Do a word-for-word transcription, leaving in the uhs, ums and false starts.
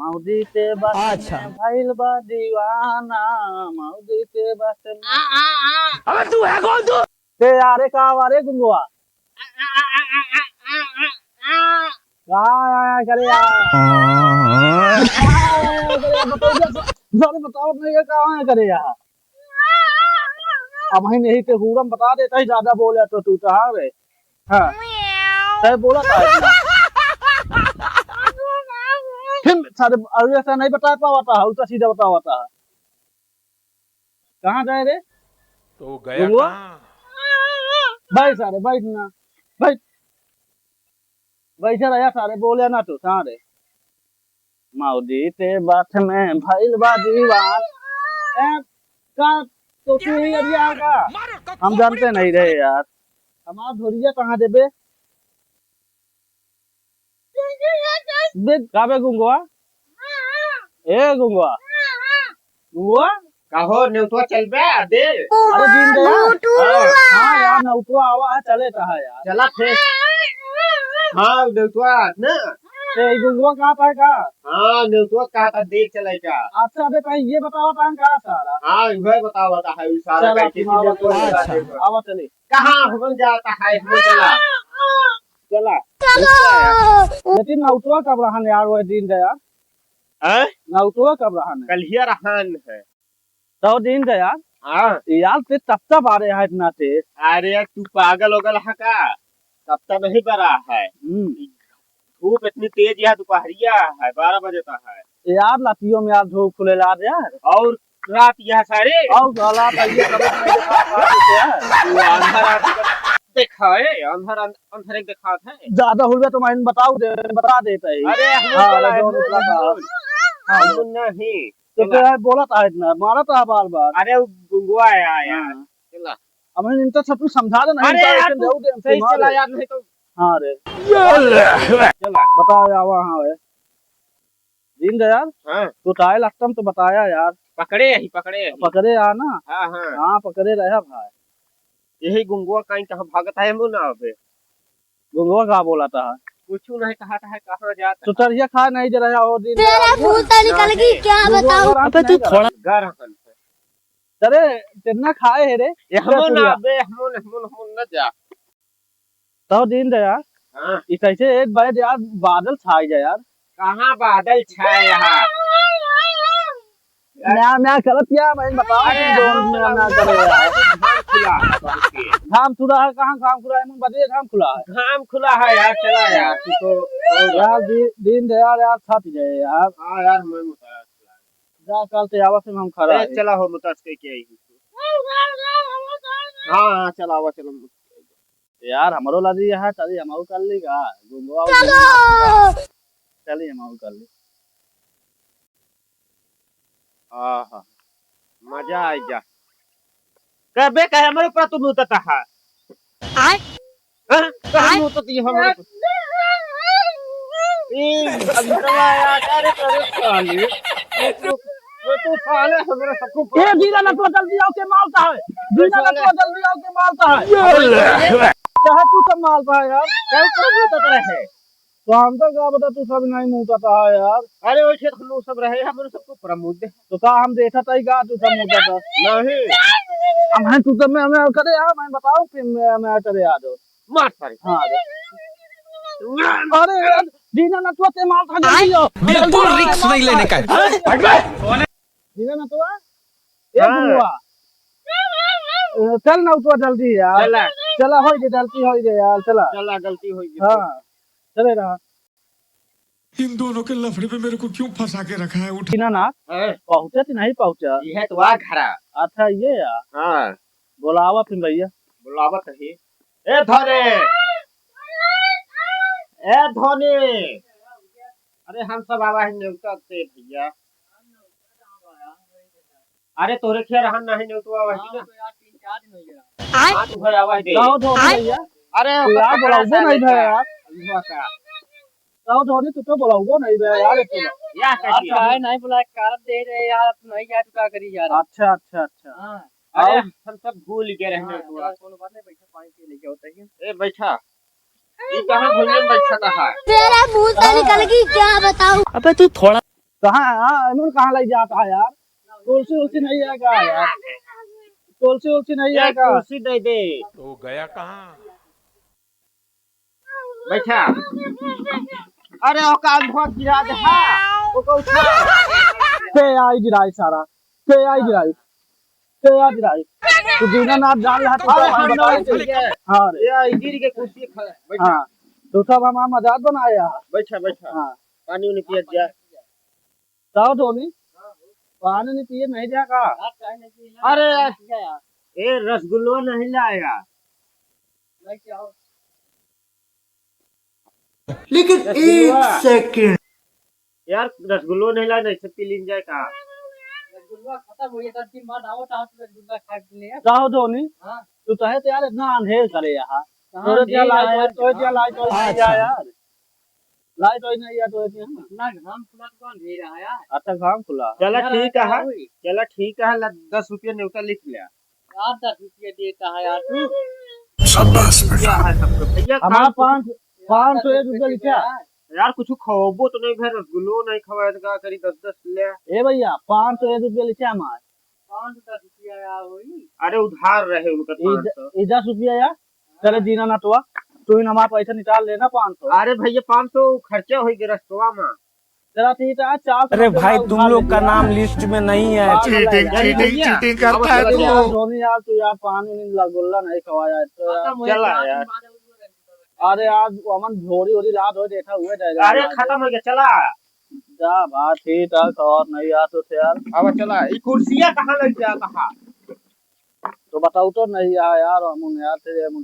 मौदी के बात अच्छा। में भइल बा दीवाना, मौदी के बात में। अबे तू है कौन तू? ते यारे का आवा रे गुंगवा? का आया करे यार? का आया करे यार? बताओ, बताओ, बताओ नहीं है, का आया करे यार? अब हम यही ते हुरम बता देता ही, ज्यादा बोले तो तू तो, हाँ रे। हाँ। तय बोला था इतना। फिर सारे अरे ऐसा नहीं बता पावा था, उल्टा सीधा बतावा था। कहाँ जाए रे? तो गया गुंगवा? कहाँ? बैठ सारे, बैठ ना। बैठ। बैठे रहा सारे, बोले ना तू, सारे। मौदी ते बात में भइल बा दीवान। ए, का तो तू ही अभी आएगा? हम जानते नहीं रहे यार। हमार धोरिया कहाँ देबे? बे, का बे गुंगवा? ए गुंगवा। गुंगवा? का हो, नेउतवा चलबे? दे। अरे दीन दयाल। हाँ। हाँ यार, नेउतवा आवा है, चले कहा यार। चला फिर। हाँ, नेउतवा ना। ए, ई गुंगवा कहाँ पाए का? हाँ, नेउतवा कहाँ था, देख चले का। अच्छा, अबे कहीं ये बतावा था का सारा? हाँ, वह बतावा था है, उ सारा चला, कहीं तुम आवा, नेउतवा चला, चला। आवा चले। कहाँ हम जाता है, हम चला। चला। चलो। लेकिन नेउतवा कब रहन यार, वह दीन दयाल? हैं? नेउतवा कब रहन है? कलिया रहन है। तो दीन दयाल। हाँ। यार ते तपता बारे है इतना तेज। अरे यार, तू पागल हो गल है का? तपता नहीं पड़ा है। हम्म। धूप इतनी तेज है, दोपहरिया है, बारह बजे का है। यार, लतियों में यार धूप खुले ला दे यार। और रात यह सारे। और गला तो ये कभी नहीं देखा, बात है। वो अंधार आदमी का देखा है, अंधार, अंधार एक देखा है। ज्यादा हुआ तो मैं बताओ दे, बता देता है। अरे, हम हाँ, चला है, जो हम, मतलब हम, हाँ। हम नहीं। तो चला। फिर यार बोला था इतना, मारा था बार बार। अरे, वो गुंगवा है यार। हाँ। चला। अब हम इनका सब कुछ समझा देना, अरे इनका यार, ऐसे तू दे, दे, सही मार चला दे। यार, नहीं तो। हाँ रे। ये ले। चला। बताओ यार, वहाँ है। दीन दयाल, हाँ। तू टाइल अस्तम तो बताया यार। पकड़े ही, पकड़े ही। पकड़े आ ना? हाँ, हाँ। हाँ, पकड़े रहे भाई। यही गुंगवा काई कहाँ भागत है, मुँह ना अबे। गुंगवा का बोला था? कुछ नहीं कहा था, कहाँ जाता है? सुतरिया खा नहीं दे रहा हो दीन तेरा दयाल। मुंह तो निकल गई, नहीं। क्या गुंगवा बताऊं? का अबे तू नहीं थोड़ा गर हन है। अरे, कितना खाए है रे? ये हमो ना सुतरिया। अबे, हमो न, हमो न, हमो न जा। तो दीन दयाल, हाँ। ई कैसे एक बार यार बादल छाई जाए यार। कहाँ बादल छाए यहाँ? मैं, मैं गलत किया, मैं बताओ अरे, तुम जो हम मैं, चला, मैं करे यार। घाम खुला है बाहर के। घाम खुला है, कहाँ घाम खुला है? मैं बताइए, घाम खुला है। घाम खुला है यार, चला यार, तू तो यार दी-, दीन दयाल यार, थक गए यार। हाँ यार, मैं मुताज जा, कल ते आवा से हम खड़ा ए, है। चला हो, मुताज के क्या ही। हाँ, हाँ, चला आवा, चला। यार, हमरो ला दी है, चली हम आऊ कर ली का? गुंगवा चलो। चली हम आऊ कर ली। आहा, मजा आई जा। कबे कहे हमरे ऊपर तू मुतत है? आय? हाँ? कहे आय? मुतत ये हमरे ऊपर? ई, अंधरवा यार, अरे, अरे, साले। वो तो, वो तो साले हमरे सबको ए, दीना नतवा जल्दी आओ के मालता है। दीना साले। नतवा जल्दी आओ के मालता है। ये ले। चाहे तू सब मालता है यार। कौन सा मुतत रहे? तो हम तो का बता, तू सब नहीं मुतता है यार। अरे वैसे तो हम लोग सब रहे, हम लोग सबको पूरा मुत दे। तो का हम देखा था ही का तू सब मुतता? नहीं। हम हैं तू सब में हमें करे यार, मैं बताओ कि मैं, मैं करे यार। मार सारे। हाँ रे। अरे यार, दीना नतवा ते मार था जल्दी आओ। बिल्कुल रिस्क नहीं लेने का है। दीना नतवा? ए हाँ। गुरुआ। ए, चल ना उठवा जल्दी यार। चला। चला, होई गे, गलती होई गे यार, चला। चला, गलती होई गे। हाँ, चले रहा। इन दोनों के लफड़े में मेरे को क्यों फंसा के रखा है? उठ। दीनानाथ, हाँ। पहुँचत नहीं पहुँचत। यह तो आ घरा। अच्छा, ये यार। हाँ। बोलावा फिर भैया। बोलावा कही। ए धने। ए धने। अरे हम सब आवा है नेवता दे भैया। अरे तोरे खेर हम नहीं नेवता आवा है ना। हाँ, तो यार, तीन चार दिन हो गया। हाँ, तू घर आवा है दे। गाँव धोबी भैया। अरे तू यार बोलाउबो नहीं भैया यार। हुआ का? गाँव धोबी तू तो बोलाउबो नहीं भैया यार, तू। या यार, कैसे? चाहे नहीं बुलाए, कारण दे रहे यार, नहीं यार, तू क्या करी यार? अच्छा, अच्छा, अच्छा। हाँ। अरे, और? हम सब भूल गए रहने हाँ, को। चलो, कोनो बात नहीं, बैठा, पानी पी लेके होता है। ए, बैठा। ई कहाँ भूल में बैठा कहाँ है? तेरा मुंह तो निकल गई, क्या बताऊं? अबे तू थोड़ा कहाँ, हाँ, एमन कहाँ लइ जात है यार? कुर्सी उर्सी नहीं है का यार? कुर्सी उर्सी नहीं है का? कुर्सी दे दे। तो गया कहाँ? बैठा। अरे, ओका बहुत गिरा दे, हाँ, ओका उठा। के आई गिराई सारा, के आई गिराई, के आई गिराई। तू दीनानाथ जान रहा, तू हाँ, तो हाँ, बताओ। हाँ, हाँ, रे। ये आई गिर के कुर्सी खड़ा है। बैठा। हाँ, तू सब हमारा मजाक बनाया। बैठा, बैठा। हाँ। पानी उनी पिया जा। जाओ धोनी, पानी नहीं पिए नहीं जा का? अरे, ए, रसगुल्लो नहीं लाया। लेकिन एक सेकंड। यार, रसगुल्लो नहीं लाया, नहीं से पी लीन जाए का? रसगुल्ला खत्म हो गया, दस दिन बाद आओ, तो आप रसगुल्ला खा के ले। जाओ धोनी, हाँ। तू तो है तो यार इतना अंधेर करे यहाँ। कहाँ तोरे क्या अंधेर लाइट है वाइट, यार? तोरे क्या लाइट वाइट नहीं अच्छा। है यार? लाइट वाइट नहीं है तोरे क्या? इतना घाम फुला तो अंधेर है यार। अच्छा, घाम फुला। चला यार, ठीक ऐसा है, हुई। चला ठीक है, ला दस रुपया नेवता लिख ले। यार, दस रुपया देता है यार तू। शाबाश बेटा। क्या है सबको? भैया, हमारा काम पाँच, कुछ पाँच सौ एक रुपया लिखा। यार, कुछ खोबो तो नहीं भाई, रसगुल्लो नहीं खवाए तो का करी, दस दस ले। ए भैया, पाँच सौ एक रुपया लिखा हमारा। पाँच सौ दस रुपया यार होई। अरे, उधार रहे उनका ई द-, पाँच सौ। ई दस रुपया यार, चले दीनानाथवा, तू ही हमारा पैसा निकाल लेना पाँच सौ। अरे भैया, पाँच सौ खर्चा होई गए रस्तवा में। चला ठीक है, चार सौ अरे रुपया भाई, उधार तुम लोग का नाम लिस्ट में नहीं है। चीटिंग, चीटिंग, चीटिंग करता है तू। यार, धोनी यार, तू यार पानी नहीं रसगुल्ला नहीं खवाया है, तो यार। चला यार। अरे यार, अमन झोरी ओरी लात हो, देखा हुए जाएगा अरे यार। खत्म हो गया, चला। जा भाई, ठीक है, और नहीं यार, तो यार। अब चला, ई कुर्सिया कहाँ लग गया, कहाँ? तो बताओ तो नहीं यार, यार, अमन यार, तेरे अमन।